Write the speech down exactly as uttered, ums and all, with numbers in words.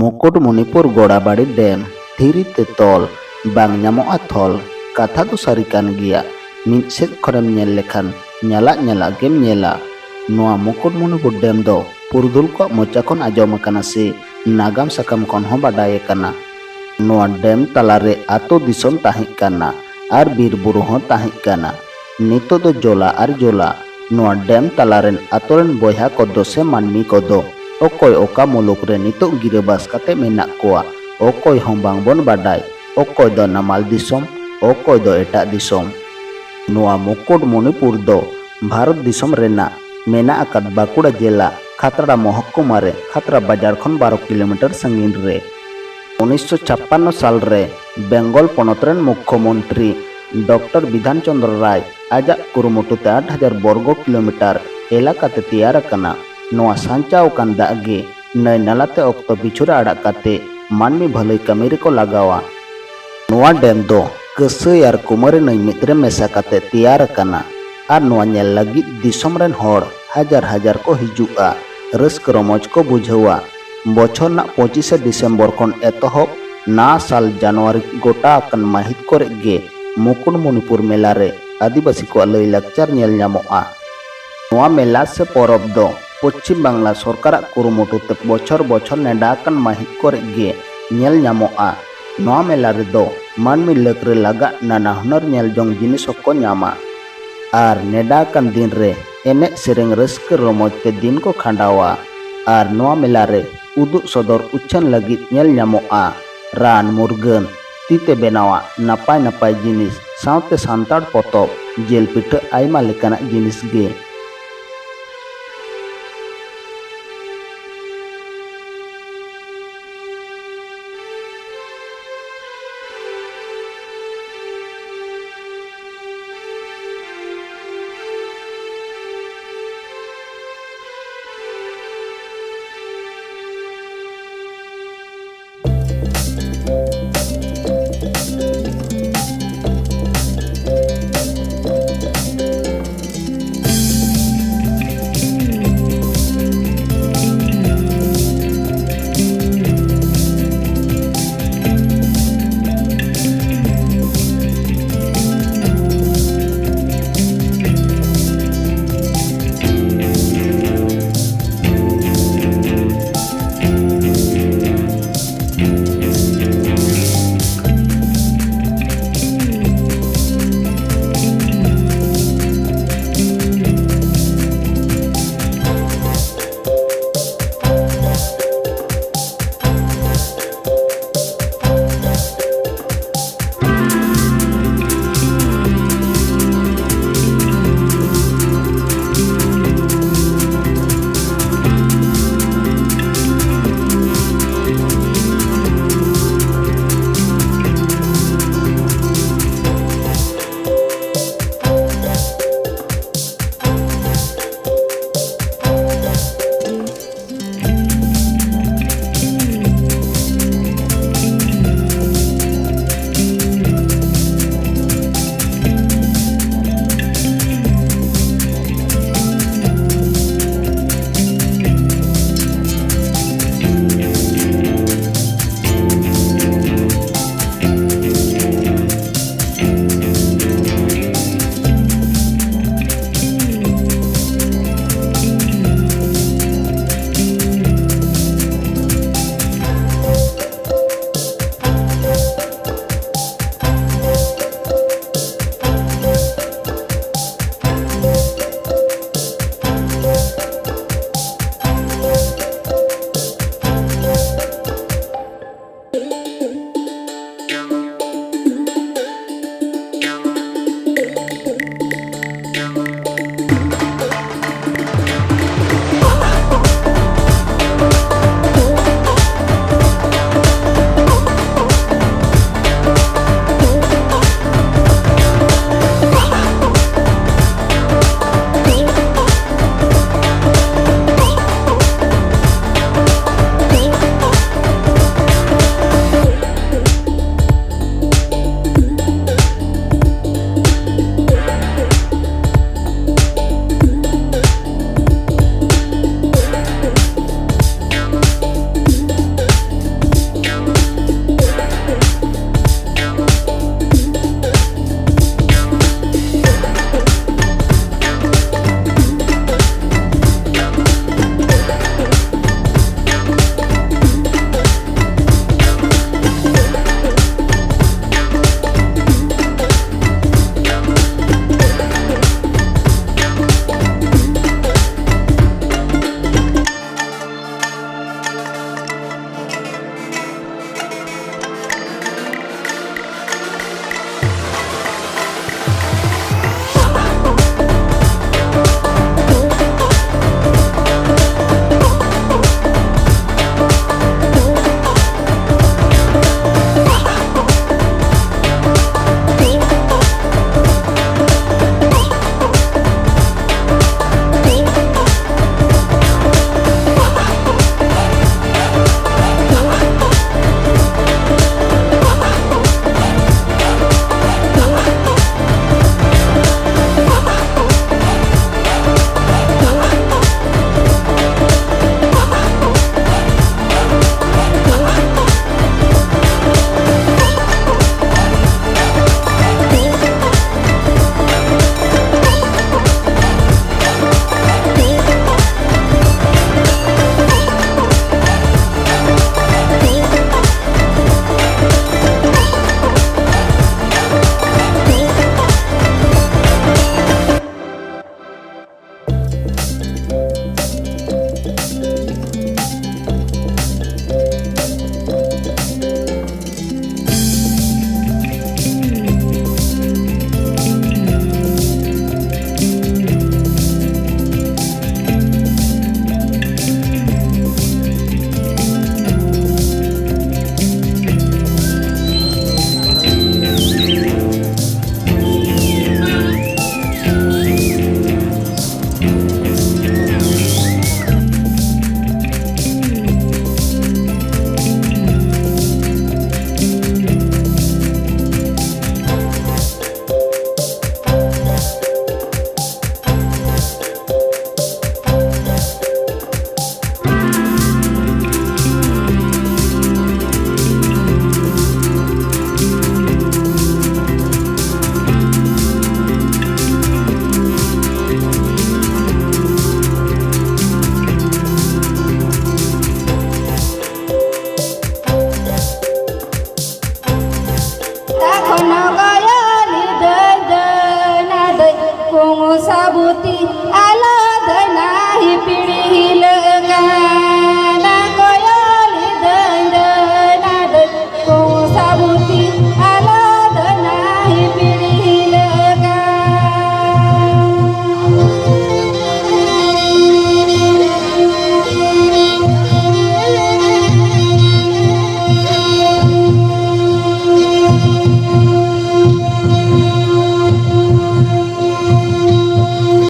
ᱢᱩᱠᱩᱴᱢᱩᱱᱤᱯᱩᱨ ᱜᱚᱲᱟᱵᱟᱲᱤ dam, ᱫᱷᱤᱨᱤ ᱛᱮ ᱛᱚᱞ, ᱵᱟᱝ ᱧᱟᱢᱚᱜᱼᱟ ᱛᱷᱚᱞ᱾ ᱠᱟᱛᱷᱟ ᱫᱚ ᱥᱟᱹᱨᱤ ᱠᱟᱱ ᱜᱮᱭᱟ, ᱢᱤᱫ ᱥᱮᱫ ᱠᱷᱚᱱᱮᱢ ᱧᱮᱞ ᱞᱮᱠᱷᱟᱱ ᱧᱟᱞᱟᱜ ᱧᱟᱞᱟᱜ ᱜᱮᱢ ᱧᱮᱞᱟ᱾ ᱱᱚᱣᱟ ᱢᱩᱠᱩᱴᱢᱩᱱᱤᱯᱩᱨ ᱰᱮᱢ ᱫᱚ ᱯᱩᱨᱩᱫᱷᱩᱞ ᱠᱚᱣᱟᱜ ᱢᱚᱪᱟ ᱠᱷᱚᱱ ᱟᱸᱡᱚᱢ ᱟᱠᱟᱱᱟ ᱥᱮ ᱱᱟᱜᱟᱢ ᱥᱟᱠᱟᱢ ᱠᱷᱚᱱ ᱦᱚᱸ ᱵᱟᱰᱟᱭ ᱟᱠᱟᱱᱟ᱾ ᱱᱚᱣᱟ ᱰᱮᱢ ᱛᱟᱞᱟᱨᱮ ᱟᱛᱳ ᱫᱤᱥᱚᱢ ᱛᱟᱦᱮᱸ ᱠᱟᱱᱟ ᱟᱨ ᱵᱤᱨ ᱵᱩᱨᱩ ᱦᱚᱸ ᱛᱟᱦᱮᱸ ᱠᱟᱱᱟ᱾ ᱱᱤᱛᱚᱜ ᱫᱚ ᱡᱚᱞᱟ ᱟᱨ ᱡᱚᱞᱟ᱾ ᱱᱚᱣᱟ ᱰᱮᱢ ᱛᱟᱞᱟᱨᱮᱱ ᱟᱛᱳ ᱨᱮᱱ ᱵᱚᱭᱦᱟ ᱠᱚᱫᱚ ᱥᱮ ᱢᱟᱹᱱᱢᱤ ᱠᱚᱫᱚ ᱚᱠᱚᱭ ᱚᱠᱟ ᱢᱩᱞᱩᱠ ᱨᱮ ᱱᱤᱛᱚᱜ ᱜᱤᱨᱟᱹᱵᱟᱥ ᱠᱟᱛᱮ ᱢᱮᱱᱟᱜ ᱠᱚᱣᱟ, ᱚᱠᱚᱭ ᱦᱚᱸ ᱵᱟᱝᱵᱚᱱ ᱵᱟᱰᱟᱭ᱾ ᱚᱠᱚᱭ ᱫᱚ ᱱᱟᱢᱟᱞ ᱫᱤᱥᱚᱢ, ᱚᱠᱚᱭ ᱫᱚ ᱮᱴᱟᱜ ᱫᱤᱥᱚᱢ᱾ ᱱᱚᱣᱟ ᱢᱩᱠᱩᱴᱢᱩᱱᱤᱯᱩᱨ ᱫᱚ ᱵᱷᱟᱨᱚᱛ ᱫᱤᱥᱚᱢ ᱨᱮᱱᱟᱜ ᱢᱮᱱᱟᱜ ᱟᱠᱟᱫ ᱵᱟᱸᱠᱩᱲᱟ ᱡᱮᱞᱟ ᱠᱷᱟᱛᱲᱟ ᱢᱚᱦᱚᱠᱩᱢᱟ ᱨᱮ ᱠᱷᱟᱛᱲᱟ ᱵᱟᱡᱟᱨ ᱠᱷᱚᱱ ᱵᱟᱨᱚ ᱠᱤᱞᱳᱢᱤᱴᱟᱨ ᱥᱟᱺᱜᱤᱧ ᱨᱮ᱾ ᱩᱱᱤᱥᱥᱚ ᱪᱷᱟᱯᱯᱟᱱᱱᱚ ᱥᱟᱞ ᱨᱮ ᱵᱮᱝᱜᱚᱞ ᱯᱚᱱᱚᱛ ᱨᱮᱱ ᱢᱩᱠᱠᱷᱚ ᱢᱚᱱᱛᱨᱤ ᱰᱚᱠᱴᱚᱨ ᱵᱤᱫᱷᱟᱱ ᱪᱚᱸᱫᱽᱨᱚ ᱨᱟᱭ ᱟᱡᱟᱜ ᱠᱩᱨᱩᱢᱩᱴᱩ ᱛᱮ ᱟᱴ ᱦᱟᱡᱟᱨ ᱵᱚᱨᱜᱚ ᱠᱤᱞᱳᱢᱤᱴᱟᱨ ᱮᱞᱟᱠᱟ ᱛᱮ ᱛᱮᱭᱟᱨ ᱟᱠᱟᱱᱟ᱾ ᱱᱚᱣᱟ ᱥᱟᱧᱪᱟᱣ ᱟᱠᱟᱱ ᱫᱟᱜ ᱜᱮ ᱱᱟᱹᱭ ᱱᱟᱞᱟ ᱛᱮ ᱚᱠᱛᱚ ᱯᱤᱪᱷᱩ ᱨᱮ ᱟᱲᱟᱜ ᱠᱟᱛᱮ ᱢᱟᱹᱱᱢᱤ ᱵᱷᱟᱹᱞᱟᱹᱭ ᱠᱟᱹᱢᱤ ᱨᱮᱠᱚ ᱞᱟᱜᱟᱣᱟ᱾ ᱱᱚᱣᱟ ᱰᱮᱢ ᱫᱚ ᱠᱟᱹᱥᱟᱹᱭ ᱟᱨ ᱠᱩᱢᱟᱹᱨᱤ ᱱᱟᱹᱭ ᱢᱤᱫ ᱨᱮ ᱢᱮᱥᱟ ᱠᱟᱛᱮ ᱛᱮᱭᱟᱨ ᱟᱠᱟᱱᱟ ᱟᱨ ᱱᱚᱣᱟ ᱧᱮᱞ ᱞᱟᱹᱜᱤᱫ ᱫᱤᱥᱚᱢ ᱨᱮᱱ ᱦᱚᱲ ᱦᱟᱡᱟᱨ ᱦᱟᱡᱟᱨ ᱠᱚ ᱦᱤᱡᱩᱜᱼᱟ, ᱨᱟᱹᱥᱠᱟᱹ ᱨᱚᱢᱚᱡᱽ ᱠᱚ ᱵᱩᱡᱷᱟᱹᱣᱟ᱾ ᱵᱚᱪᱷᱚᱨ ᱨᱮᱱᱟᱜ ᱯᱚᱸᱪᱤᱥᱮ ᱰᱤᱥᱮᱢᱵᱚᱨ ᱠᱷᱚᱱ ᱮᱛᱚᱦᱚᱵ ᱱᱟ ᱥᱟᱞ ᱡᱟᱱᱩᱣᱟᱨᱤ ᱜᱚᱴᱟ ᱟᱠᱟᱱ ᱢᱟᱹᱦᱤᱛ ᱠᱚᱨᱮ ᱜᱮ ᱢᱩᱠᱩᱴᱢᱩᱱᱤᱯᱩᱨ ᱢᱮᱞᱟ ᱨᱮ ᱟᱹᱫᱤᱵᱟᱹᱥᱤ ᱠᱚᱣᱟᱜ ᱞᱟᱹᱭ ᱞᱟᱠᱪᱟᱨ ᱧᱮᱞ ᱧᱟᱢᱚᱜᱼᱟ᱾ ᱱᱚᱣᱟ ᱢᱮᱞᱟ ᱥᱮ ᱯᱚᱨᱚᱵᱽ ᱫᱚ ᱯᱚᱪᱷᱤᱢ ᱵᱟᱝᱞᱟ ᱥᱚᱨᱠᱟᱨᱟᱜ ᱠᱩᱨᱩᱢᱩᱴᱩ ᱛᱮ ᱵᱚᱪᱷᱚᱨ ᱵᱚᱪᱷᱚᱨ ᱱᱮᱰᱟ ᱟᱠᱟᱱ ᱢᱟᱹᱦᱤᱛ ᱠᱚᱨᱮ ᱜᱮ ᱧᱮᱞ ᱧᱟᱢᱚᱜᱼᱟ᱾ ᱱᱚᱣᱟ ᱢᱮᱞᱟ ᱨᱮᱫᱚ ᱢᱟᱹᱱᱢᱤ ᱞᱟᱹᱠ ᱨᱮ ᱞᱟᱜᱟᱜ ᱱᱟᱱᱟ ᱦᱩᱱᱟᱹᱨ ᱧᱮᱞ ᱡᱚᱝ ᱡᱤᱱᱤᱥ ᱦᱚᱸᱠᱚ ᱧᱟᱢᱟ᱾ ᱟᱨ ᱱᱮᱰᱟ ᱟᱠᱟᱱ ᱫᱤᱱ ᱨᱮ ᱮᱱᱮᱡ ᱥᱮᱨᱮᱧ ᱨᱟᱹᱥᱠᱟᱹ ᱨᱚᱢᱚᱡᱽ ᱛᱮ ᱫᱤᱱ ᱠᱚ ᱠᱷᱟᱸᱰᱟᱣᱟ᱾ ᱟᱨ ᱱᱚᱣᱟ ᱢᱮᱞᱟ ᱨᱮ ᱩᱫᱩᱜ ᱥᱚᱫᱚᱨ ᱩᱪᱷᱟᱹᱱ ᱞᱟᱹᱜᱤᱫ ᱧᱮᱞ ᱧᱟᱢᱚᱜᱼᱟ ᱨᱟᱱ ᱢᱩᱨᱜᱟᱹᱱ, ᱛᱤ ᱛᱮ ᱵᱮᱱᱟᱣᱟᱜ ᱱᱟᱯᱟᱭ ᱱᱟᱯᱟᱭ ᱡᱤᱱᱤᱥ, ᱥᱟᱶᱛᱮ ᱥᱟᱱᱛᱟᱲ ᱯᱚᱛᱚᱵ, ᱡᱤᱞ ᱯᱤᱴᱷᱟᱹ, ᱟᱭᱢᱟ ᱞᱮᱠᱟᱱᱟᱜ ᱡᱤᱱᱤᱥ ᱜᱮ᱾